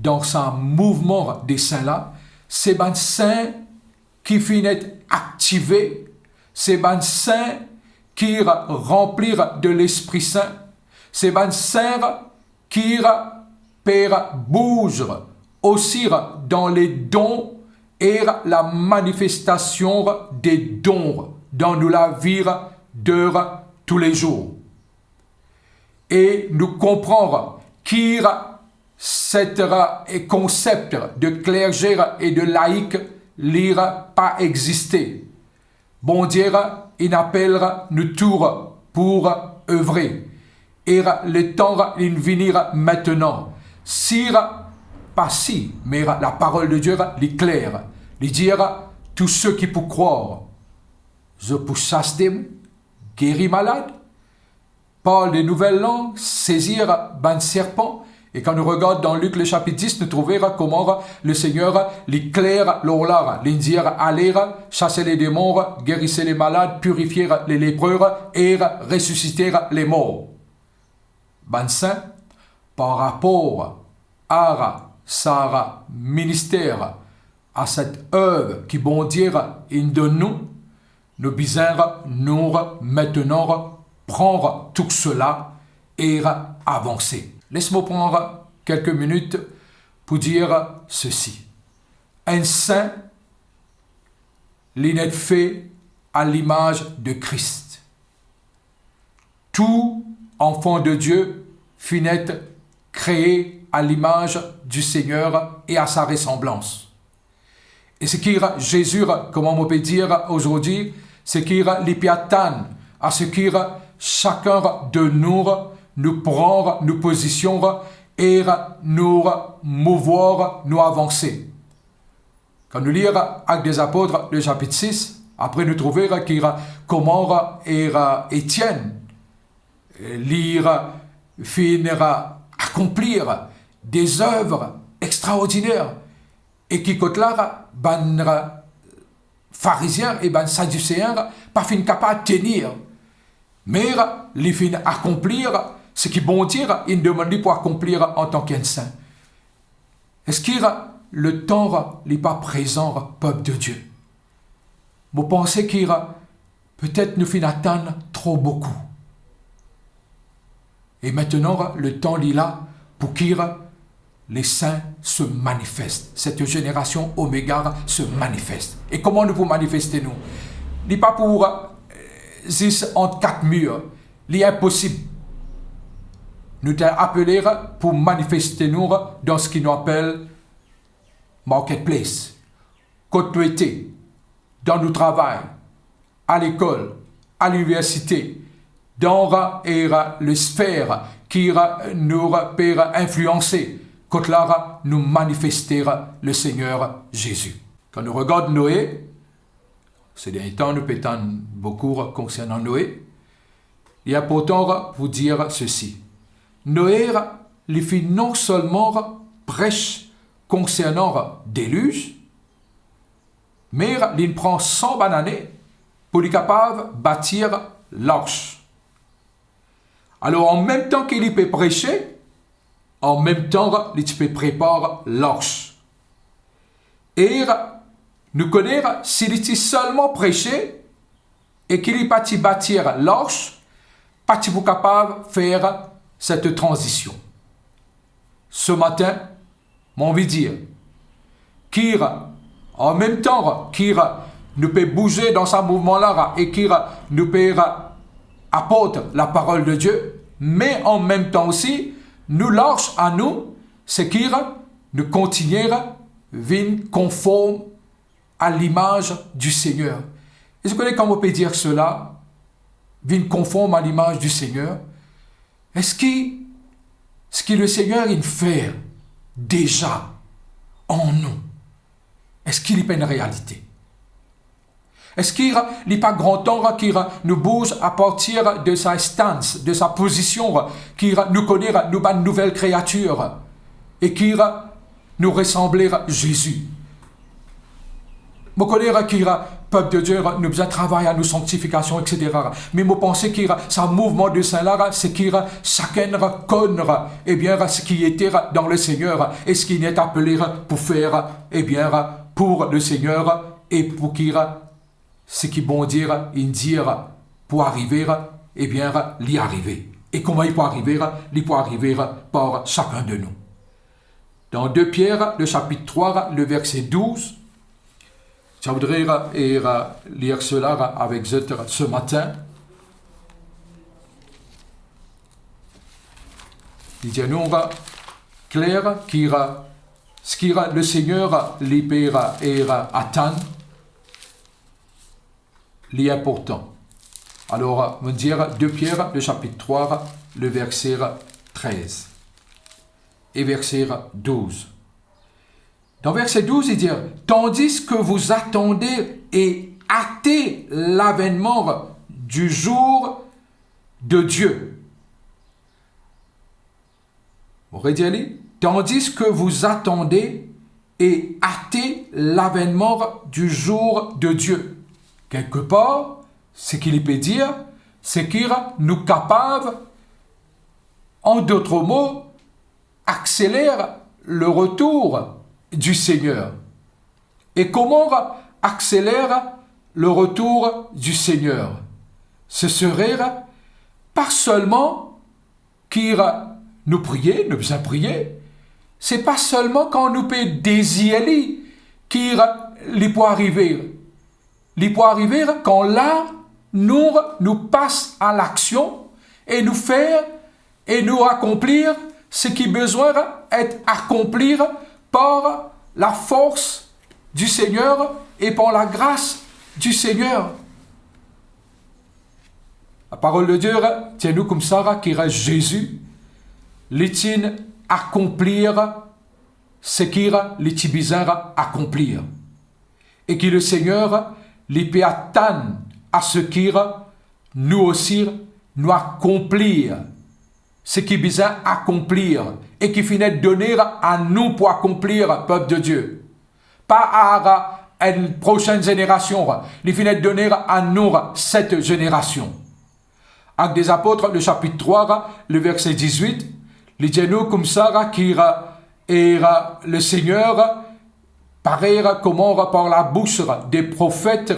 dan sa mouvman de sin la, se bann sin ki finn et aktive, se bann sin ki ranpli de Lespri Sin, se bann sin ki pe bouz osi dan le don e la manifestasion de don dan nou lavi de toulezour. E nou konpran ki set konsep de klerze e de laik li pa existe. Bondie inn apel nou tou pou evre, e letan inn vini aster. Si pa si, me laparol de Die li kler, li dir, tou seki pou krwar, zot pou sas demon, geri malad, parl de nouvel lang, sezir bann serpan. E kan nou regard dan Lik le sapit dis, nou trouve kouma Lesegner li kler lor la, li dir, ale, sas le demon, geri le malad, pirifie le lepre e resisite lemor. Bann sin, par rapor a sa minister, a set ev ki Bondie inn donn nou, nou bizin nou aster pran tou sela e avanse. Les mo pran kelke minit pou dir sesi. Enn sin, li inn et fe a limaz de Kris. Tou anfan de Die finn et kree a limaz di Segner e a sa resanblans. E seki Zezi, kouma mo pe dir ozordi, seki li pe atann, a seki sakenn de nou, nou pran nou pozision e nou mouvwar, nou avanse. Kan nou lir Actes des Apôtres, le sapit sis, apre nou trouve ki kouma, e, Etienn, li finn akonpli de zev extraordiner, e ki kot la bann Farizien e bann Sadiseen pa finn kapav tenir. Me li finn akonpli seki Bondie inn demann li pou akonpli antan ki enn sin. Eski letan li pa prezan, pep de Die? Mo panse ki petet nou finn atann tro boukou. E aster, letan li la pou ki les saints se manifestent, cette génération oméga se manifeste. E kouma nou pou manifeste nou? Li pa pou, e, zis ant kat mir, li inposib. Nou ete apele pou manifeste nou dan seki nou apel marketplace, kot nou ete, dan nou travay, a lekol, a liniversite, dan, e, lesfer ki nou pe inflianse, kot la nou manifeste Lesegner Zezi. Kan nou regard Noe, se dernie tan nou pe tann boukou konsernan Noe, li inportan pou dir sesi. Noe, li finn non selman pres konsernan deliz, me li pran san bann ane pou li kapav batir lars. Alor, an mem tan ki li pe prese, an mem tan li ti pe prepar lars. E nou kone, si li ti selman prese e ki li pa ti batir lars, pa ti pou kapav fer set tranzision. Se matin, mo anvi dir, ki, an mem tan ki nou pe bouze dan sa mouvman la, e ki nou pe aport laparol de Die, me an mem tan osi, nou larz a nou, se ki nou kontigne vinn konform à l'image du Seigneur. E zot kone kan mo pe dir sela, vinn konform à l'image du Seigneur, eski seki Lesegner inn fer deza an nou, eski li pa enn realite? Eski li pa gran tan ki nou bouz apartir de sa stans, de sa pozision ki nou kone nou bann nouvel kreatir, e ki nou resanble Zezi? Mo kone ki pep de Die, nou bizin travay a nou sanktifikasion, etsetera. Me mo panse ki sa mouvman de sen la, se ki sakenn konn, ebien, seki ete dan Lesegner, e seki inn apele pou fer, ebien, pou Lesegner, e pou ki seki Bondie inn dir pou arive, ebien, li arive. E kouma li pou arive? Li pou arive par sakenn de nou. Dan de Pier, le sapit trwa, le verse douz, je voudrais, e, lir sela avek zot se matin. Li dir nou kler ki seki Lesegner li pe, e, atann, li inportan. Alor, mo dir de Pier, le sapit trwa, le verse trez e verse douz. Dan verse douz, li dir, tandis que vous attendez et hâtez l'avènement du jour de Dieu. Mo redir li, tandis que vous attendez et hâtez l'avènement du jour de Dieu. Kelkepar, seki li pe dir, se ki nou kapav, en d'autres mots, accélère le retour du Seigneur. Et comment accélère le retour du Seigneur? Ce serait pas seulement ki nou priye, nou bizin priye, se pa selman kan nou pe dezir li ki li pou arive. Li pou arive kan la, nou, nou pas a laksion e nou fer e nou akonplir seki bizin et akonpli par lafors du Seigneur et par lagras du Seigneur. Laparol de Die dir nou koumsa ki Zezi, li ti akonplir seki li ti bizin akonplir. E ki Lesegner, li pe atann a seki nou osi nou akonplir seki bizin akonplir e ki finn done a nou pou akonplir, pep de Die. Pa a enn prosenn zenerasion, li finn done a nou, set zenerasion. Actes des Apôtres, le sapit trwa, le verse dizwit, li dir nou koumsa ki, e, Lesegner, parey kouma par labous de profet,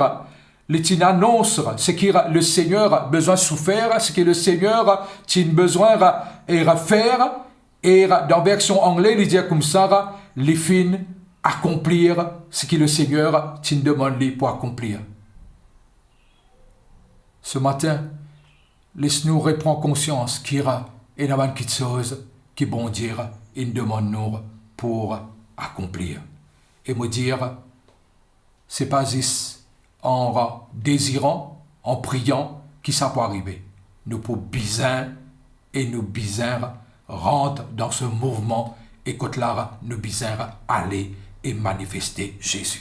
li ti anons seki Lesegner bizin soufer, seki Lesegner ti bizin, e, fer, e dan version angle, li dir koumsa, li finn akonplir seki Lesegner ti demann li pou akonplir. Se matin, les nou repran konsians ki ena bann kiksoz ki Bondie inn demann nou pou akonplir. E mo dir, se pa zis an deziran, an priyan ki sa pou arive. Nou pou bizin e nou bizin rant dan se mouvman e kot la nou bizin ale e manifeste Zezi.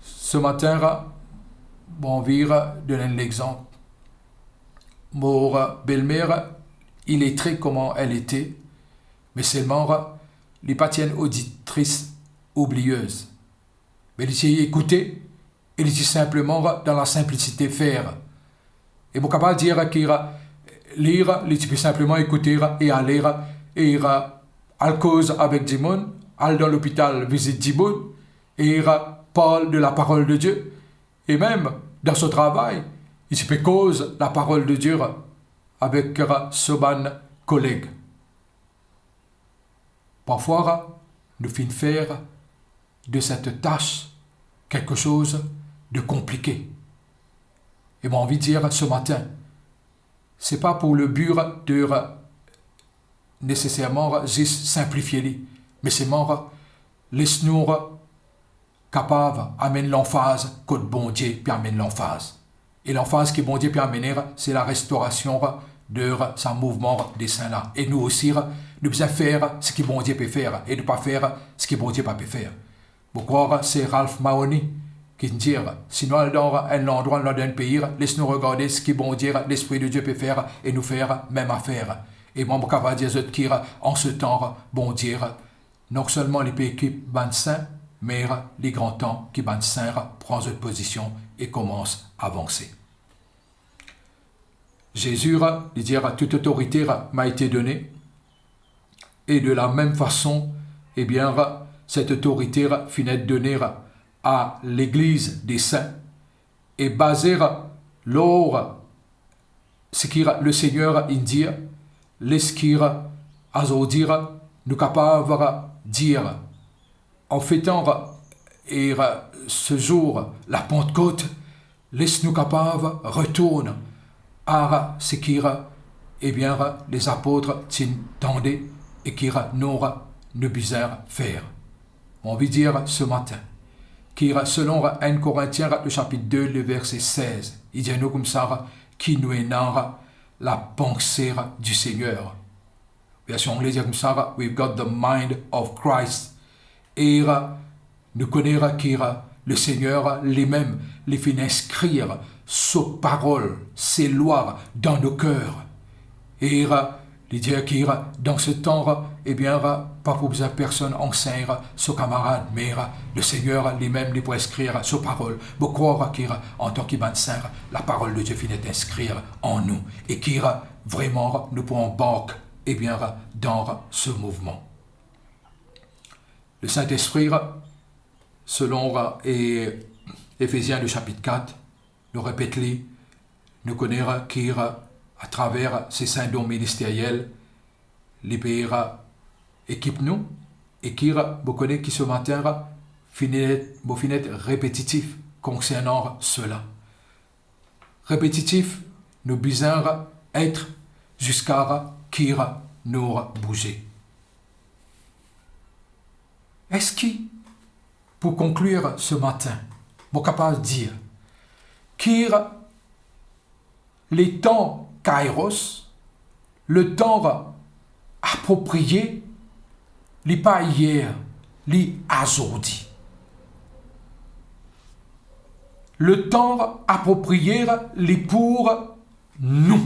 Se matin, mo anvi donn enn lexanp. Mo belmer, iletre kouma elle ete, me selman li pa ti enn oditris oubliyez. Me li ti ekoute e li ti sinpleman dan lasinplisite fer. E mo kapav dir ki li, li ti pe sinpleman ekoute e ale e al koz avek dimoun, al dan lopital vizit dimoun e parl de laparol de Die. E mem dan so travay, li ti pe koz laparol de Die avek so bann koleg. Parfwa, nou finn fer de set tas quelque chose de compliqué. E mo anvi dir ce matin, c'est pas pour le but de nécessairement zis sinplifie li, me selman les nou kapav amenn lanfaz kot Bondie pe amenn lanfaz. E lanfaz ki Bondie pe amene, se la restorasion de sa mouvman de sin la. E nou osi, nou bizin fer seki Bondie pe fer e nou pa fer seki Bondie pa pe fer. Mo krwar se Ralph Mahony ki dir, si nou al dan enn landrwa, nou al dan enn pei, les nou regarde seki Bondie, Lespri de Die pe fer e nou fer mem afer. E mwa, mo kapav dir zot ki an se tan, Bondie, non selman li pe ekip bann sin, me li gran tan ki bann sin pran zot pozision e koumans avanse. Zezi, li dir, toute autorité m'a été donnée, et de la même façon, ebien, cette autorité finn et done a legliz de sin, e baze lor seki Lesegner inn dir, les ki azordi nou kapav dir, an fetan e se zour Lapantkot, les nou kapav retourn a seki, ebien, lezapot ti tande e ki nou, nou bizin fer. Mo anvi dir se matin ki selon enn Korintien, le sapit de, le verse sez, li dir nou koumsa ki nou ena lapanse di Segner. Version angle dir koumsa, "We've got the mind of Christ." E nou kone ki Lesegner limem, li finn inskrir so parol, se lwa dan nou ker. E li dir ki dan se tan, ebien, pa pou bizin personn ansegn so kamarad, me Lesegner limem, li pou inskrir so parol. Mo krwar ki antan ki bann sin, laparol de Die finn et inskrir an nou, e ki vreman nou pou anbark, ebien, dan se mouvman. Lesintespri, selon, e, Efezien, le sapit kat, nou repet li, nou kone ki atraver se sin don ministeriel, li pe ekip nou, e ki mo kone ki se matin finn et, mo finn et repetitif konsernan sela. Repetitif, nou bizin et ziska ki nou bouze. Eski, pou konklir se matin, mo kapav dir ki letan kairos, letan aproprie, li pa iyer, li azordi. Letan aproprie, li pou nou.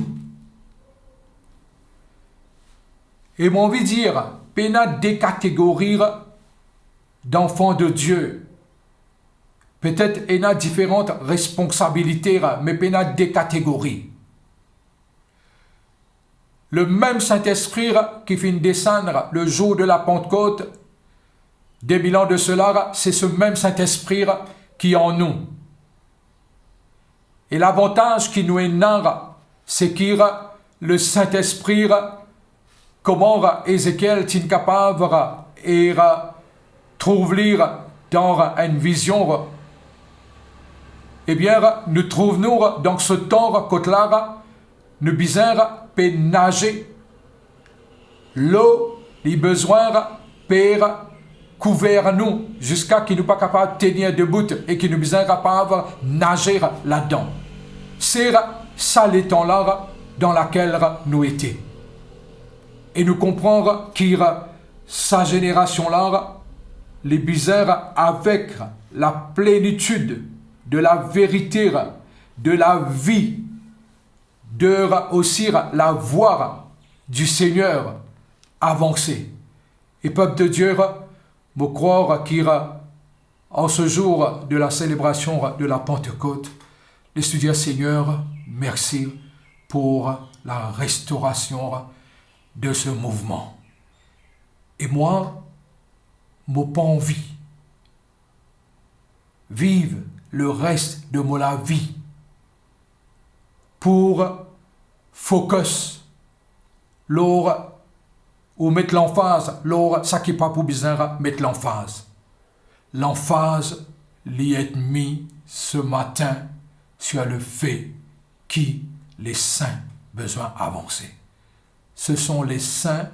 E mo anvi dir, pena de kategori danfan de Die. Petet ena diferan responsabilite, me pena de kategori. Lemem Sintespri ki finn desann le zour de Lapantkot, de mil an de sela, se se mem Sintespri ki an nou. E lavantaz ki nou ena, se ki Lesintespri, kouma Ezekiel ti kapav e trouv li dan enn vizion, ebien, nou trouv nou dan se tan kot la, nou bizin pe naze. Lo li bizin pe kouver nou ziska ki nou pa kapav tenir debout e ki nou bizin kapav naze ladan. Se sa letan la dan lakel nou ete. E nou konpran ki sa zenerasion la, li bizin avek laplenitid de laverite, de lavi, de osi lavwa di Segner avanse. E pep de Die, mo krwar ki an se zour de laselebrasion de Lapantekot, les nou dir, Segner, mersi pou larestorasion de se mouvman. E mwa, mo pa anvi viv leres de mo lavi pou focus lor ou met lanfaz lor sa ki pa pou bizin met lanfaz. Lanfaz Li et mis ce matin sur le fait ki les saints besoin avanse. Ce sont les saints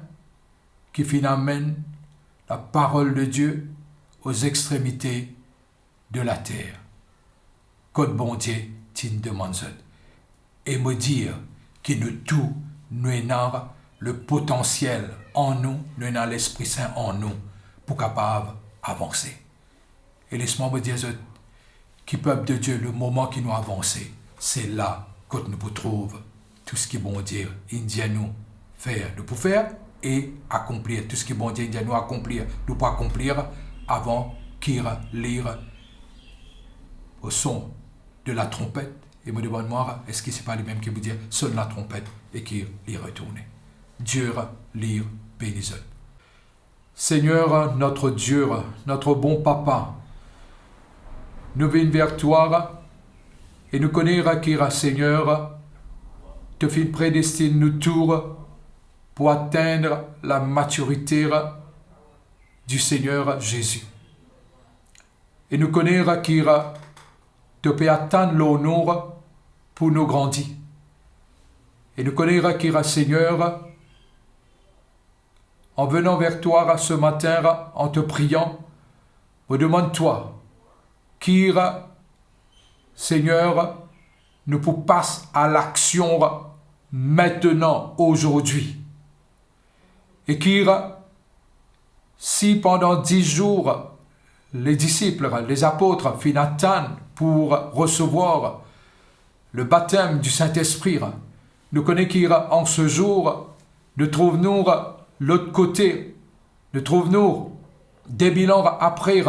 ki finn amenn la parole de Dieu aux extrémités de la terre, kot Bondie ti demann zot. E mo dir ki nou tou, nou ena le potansiel an nou, nou ena Lespri Sin an nou pou kapav avanse. E les mwa mo dir zot ki pep de Dieu, le moman ki nou avanse, se la kot nou pou trouv tou seki Bondie inn dir nou fer, nou pou fer e akonplir. Tou seki Bondie inn dir nou akonplir, nou pou akonplir avan ki li, au son de la trompet, e mo demann mwa, eski se pa limem ki pou dir, sonn la trompet e ki li retourne. Dieu li beni zot. Seigneur, notre Dieu, notre bon Papa, nou vinn ver twa e nou kone ki, Seigneur, to finn predestinn nou tou pou atenn la matirite du Seigneur Jésus. E nou kone ki to pe atann lor nou pou nou grandi. E nou kone ki, Seigneur, en venant vers toi ce matin, en te priant, mo demann twa ki, Seigneur, nou pou pas à l'action maintenant, aujourd'hui. E ki, si pandan dis zour, les disciples, les apôtres finn atann pou resevwar le baptême du Saint-Esprit, nou kone ki, en ce jour, nou trouv nou lot kote, nou trouv nou de mil an apre,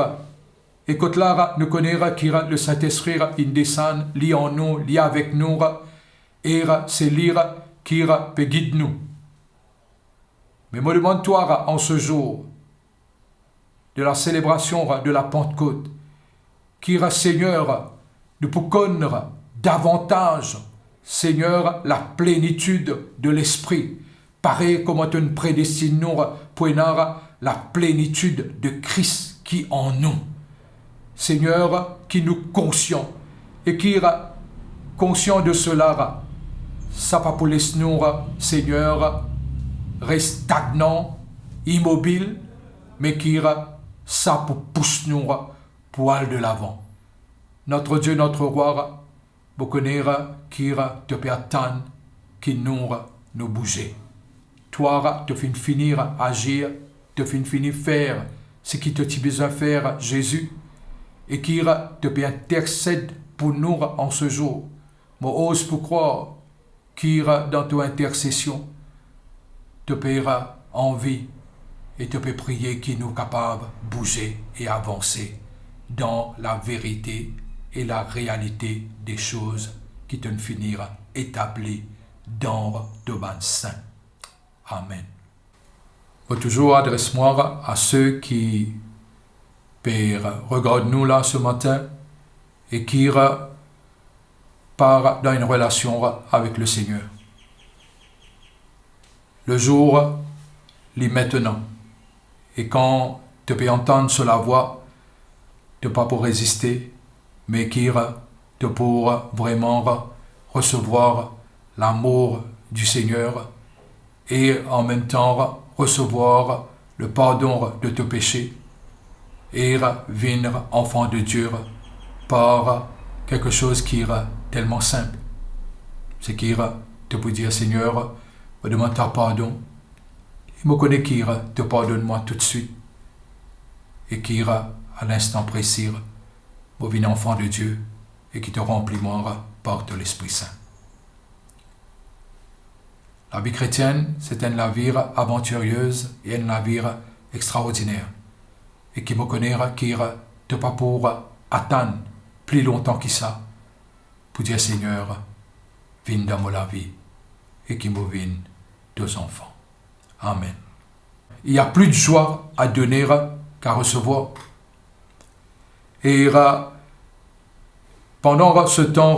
e kot la, nou kone ki le Saint-Esprit inn desann, li an nou, li avek nou, e se li ki pe gid nou. Me mo demann twa, en ce jour de la célébration de la Pentecôte, ki, Seigneur, nou pou konn davantaz, Seigneur, la plénitude de l'Esprit, parey kouma to predestinn nou pou ena la plénitude de Christ ki an nou. Seigneur, ki nou konsian, e ki, konsian de sela, sa pa pou les nou, Seigneur, res stagnan, imobil, me ki sa pou pous nou pou al de lavan. Notre Dieu, notre Roi, mo kone ki to pe atann ki nou, nou bouze. Twa, to finn fini azir, to finn fini fer seki to ti bizin fer, Zezi, e ki to pe intersed pou nou an se zour. Mo oz pou krwar ki dan to intersesion, to pe anvi e to pe priye ki nou kapav bouze e avanse dan laverite e larealite de soz ki to finn fini etabli dan to bann sin. Amen. Mo touzour adres mwa a se ki pe regard nou la se matin e ki pa dan enn relasion avek Lesegner. Lezour li aster, e kan to pe antann so lavwa, to pa pou reziste, me ki to pou vreman resevwar lamour di Segner e anmemtan resevwar lepardon de to pese e vinn anfan de Die par kiksoz ki telman sinp. Seki to pou dir, Segner, mo demann twa pardon, e mo kone ki to pardonn mwa toutswit, e ki a linstan presi mo vinn anfan de Die, e ki to ranpli mwa par to Lespri Sin. Lavi kretienn, se enn lavi avantirie e enn lavi extraordiner, e ki mo kone ki to pa pou atann pli lontan ki sa pou dir, Segner, vinn dan mo lavi, e ki mo vinn to zanfan. Amen. Il y a plus de joie à donner qu'à recevoir. E pandan se tan,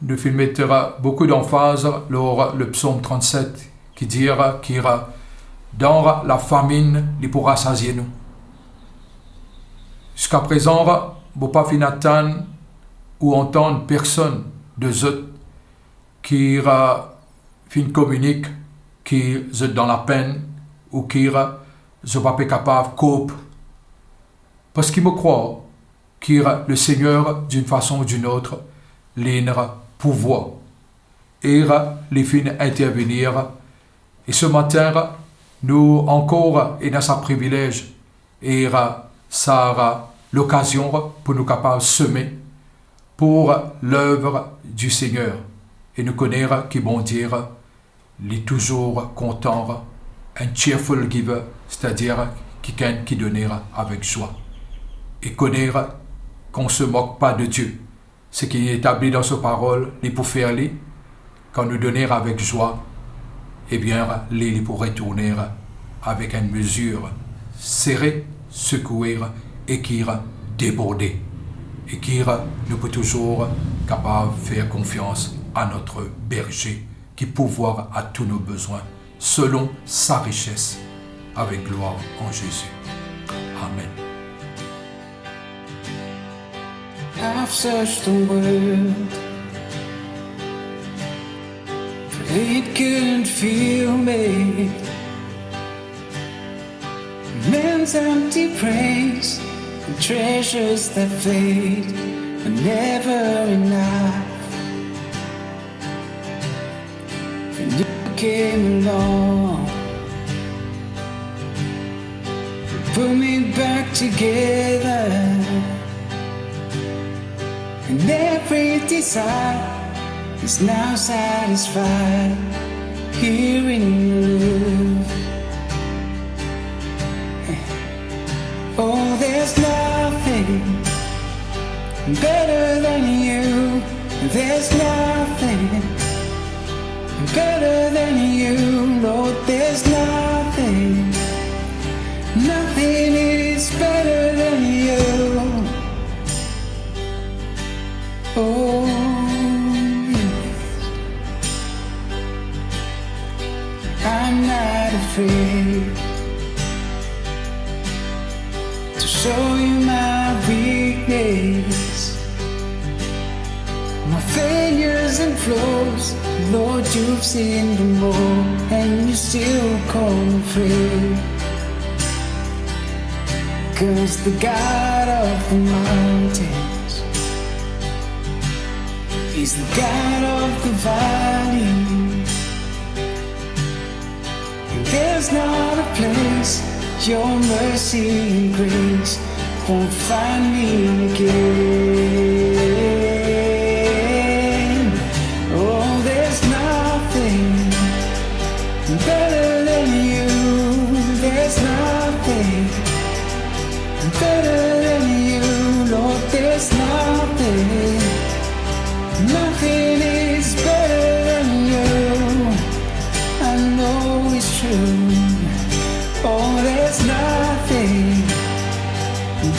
nou finn met boukou danfaz lor le psom trannset, ki dir ki dan lafaminn li pou rasazie nou. Ziska prezan, mo pa finn atann ou antann personn de zot ki, eh, finn kominik ki zot dan lapenn ou ki, eh, zot pa pe kapav koup. Parski mo krwar ki Lesegner, d'une façon ou d'une autre, li ena pouvwar e li finn intervenir. E se matin, nou ankor ena sa privilez e sa lokazion pou nou kapav seme pou lev di Segner. E nou kone ki Bondie li touzour kontan, un cheerful giver, setadir kikenn ki done avek zwa. E kone qu'on se moque pas de Dieu. Seki li etabli dan so parol, li pou fer li. Kan nou done avek zwa, ebien, li, li pou retourne avek enn mezir sere, sekoue e ki deborde. E ki nou pou touzour kapav fer konfians a notre Berger, ki pourvoit à tous nos besoins selon sa rises avek glwar an Zezi. Amen. I've searched the world, but it couldn't fill me. Men's empty praise and treasures that fade are never enough. And you came along, put me back together, and every desire is now satisfied here in your love. Oh, there's nothing better than you. There's nothing better than you, Lord. There's nothing, nothing is better than you. Oh, yes. I'm not afraid to show you my weakness, my failures and flaws. Lord, you've seen them all, and you still call me friend. 'Cause the God of the mountains is the God of the valley. And there's not a place your mercy and grace won't find me again. Oh, there's nothing better than you. There's nothing better than you, Lord. There's nothing, nothing is better than you. I know it's true. Oh, there's nothing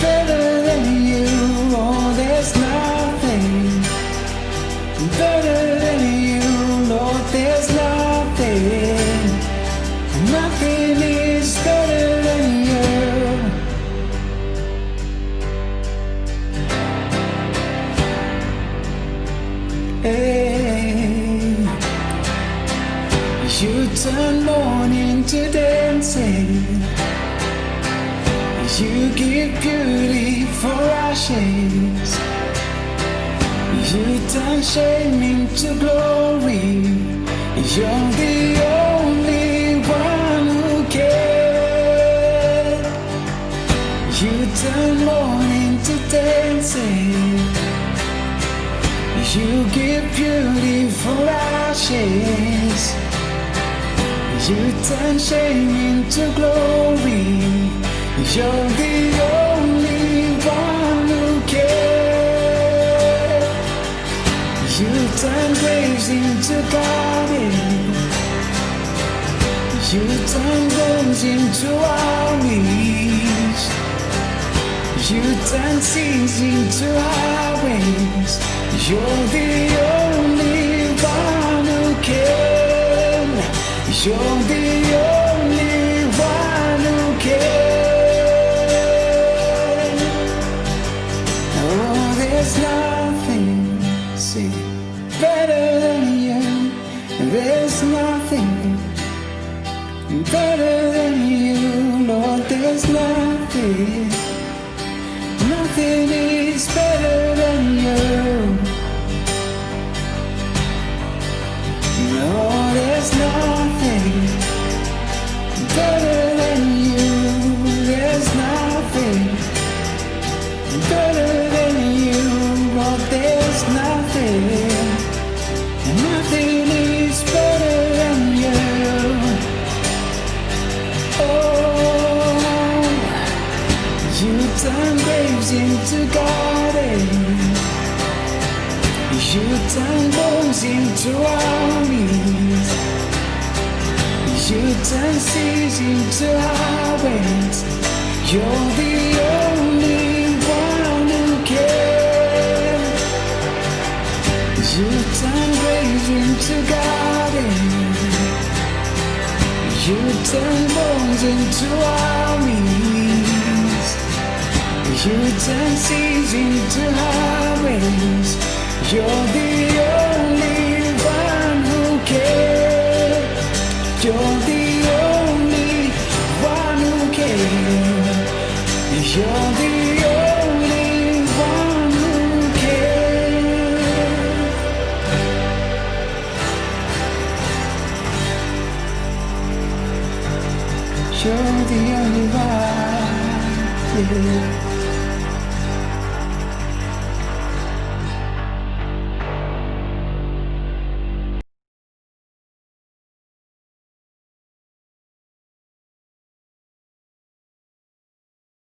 better than you. Oh, there's nothing better than you, Lord. There's nothing, nothing is better than you. Hey, you turn mourning to dancing. You give beauty for ashes. You turn shame into glory. You're the only one who can. You turn mourning to dancing. You give beauty for ashes. You turn shame into glory. You're the only one who can. You turn graves into gardens. You turn bones into armies. You turn sins into highways. You're the only one who can. You're the only one who can. Oh, There's nothing, nothing is better than you. No, there's nothing better than you. There's nothing better than you. Oh, there's nothing, nothing is better than you. Oh, you turn graves into gardens. You turn bones into armies. You turn seas into highways. You're the only one who cares. You turn graves into gardens. You turn bones into armies. You turn seas into highways. You're the only one who cares. You're the only one who cares. You're the only one who cares. You're the only one, yeah.